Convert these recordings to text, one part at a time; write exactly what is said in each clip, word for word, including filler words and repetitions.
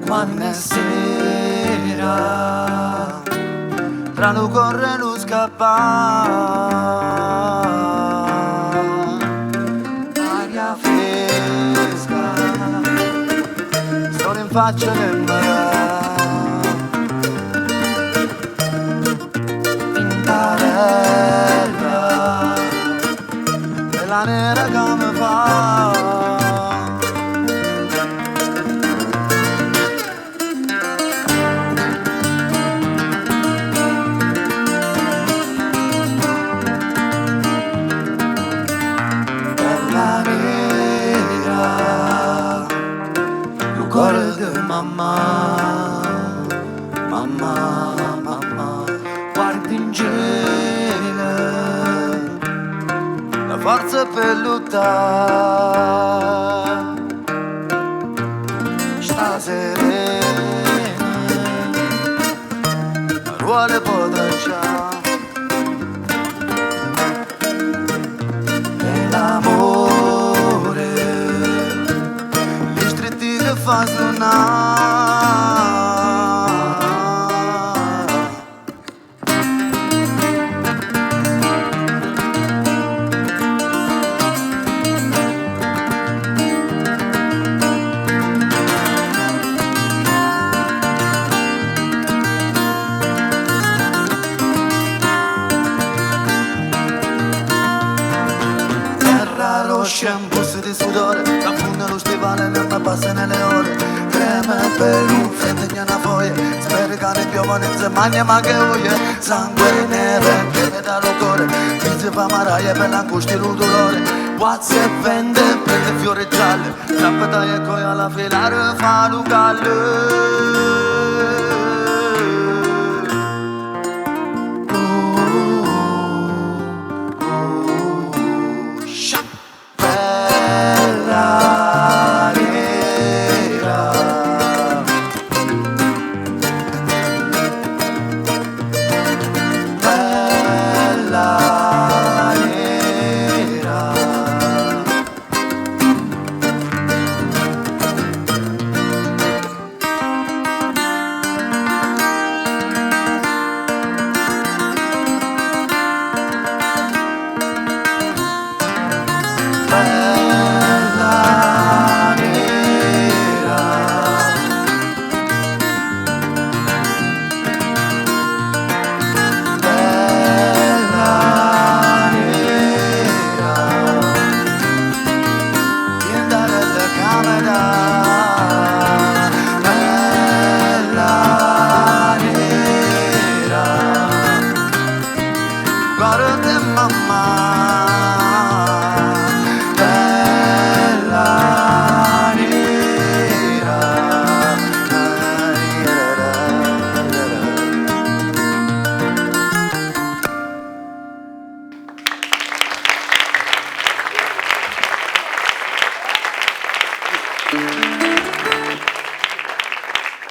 Quando è sera, tra lo corre e lo scappa, aria fresca, sole in faccia e mare, in carella, bella nera come fa. Bella nera, lo cuore di mamma, mamma, mamma, guarda in cielo, la forza per lottare, sta serena, la ruola può tracciare, e l'amore, gli stretti che fa suonare. Terra rossa, un puzzo di sudore, s'affonda lo stivale, non mi passano le ore. Trema per un freddo che una foglia, spero che non piove, non si mangia, ma che voglio. Sangue nero, piove da lo cuore, mi si fa maraia per l'angoscia e lo dolore. Guazzo e vento, prende fiore giallo, zappetaia e coia alla filare, fa lo callo.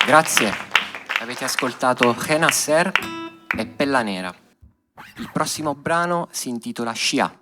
Grazie. Avete ascoltato Renasser e Pella Nera. Il prossimo brano si intitola Scià.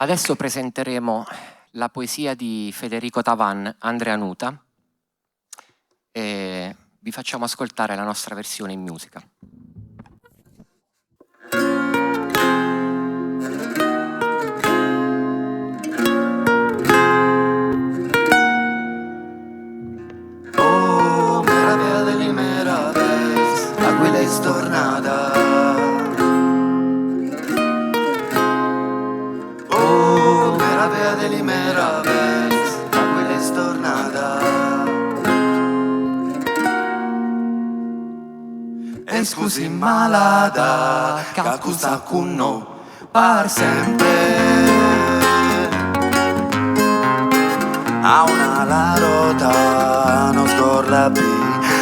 Adesso presenteremo la poesia di Federico Tavan, Andrea Nuta, e vi facciamo ascoltare la nostra versione in musica. Oh, meravea de li meraveis, l'aquila es tornada. Oh, meravea de li meraveis, l'aquila es tornada. Es cusì malada che custa cun no par sempre. A una la rota no scorla pi,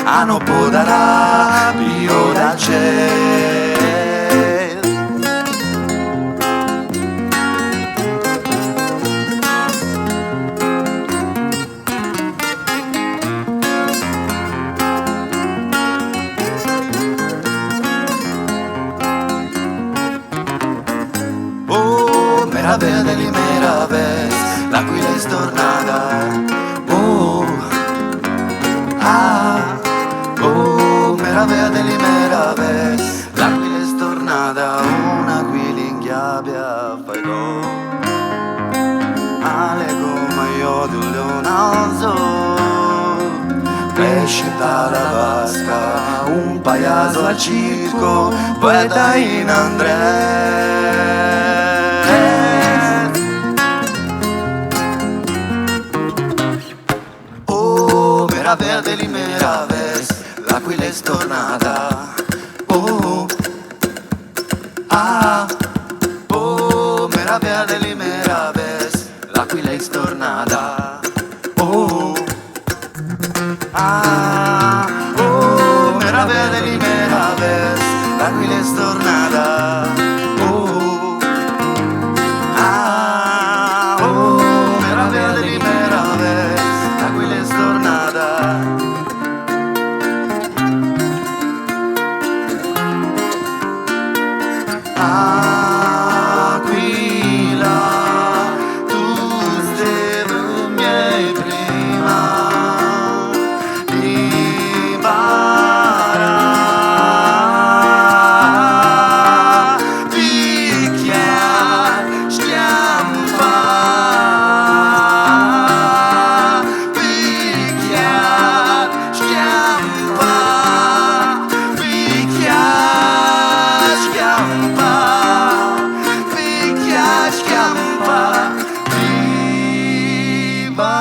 a no podarà pi da ciel. Oh, meravea de li meraveis, l'aquila es tornada. Oh, ah, oh, meravea de li meraveis, l'aquila es tornada, una aquila in gabia fai do. Ale coma io di un leonaso, pesce da la vasca, un payaso al circo, poeta in Andrea. Oh, meravea de li meraveis, l'aquila es tornada. Oh, ah, oh, meravea de li meraveis, l'aquila es tornada. Oh, ah, oh, meravea de li meraveis, l'aquila es tornada. Oh, ah, oh, meravea de li meraveis, l'aquila es tornada. Aquila, tu steve miei prima. Impara, picchia, schiampa, picchia, schiampa, picchia, schiampa, picchia, schiampa, viva.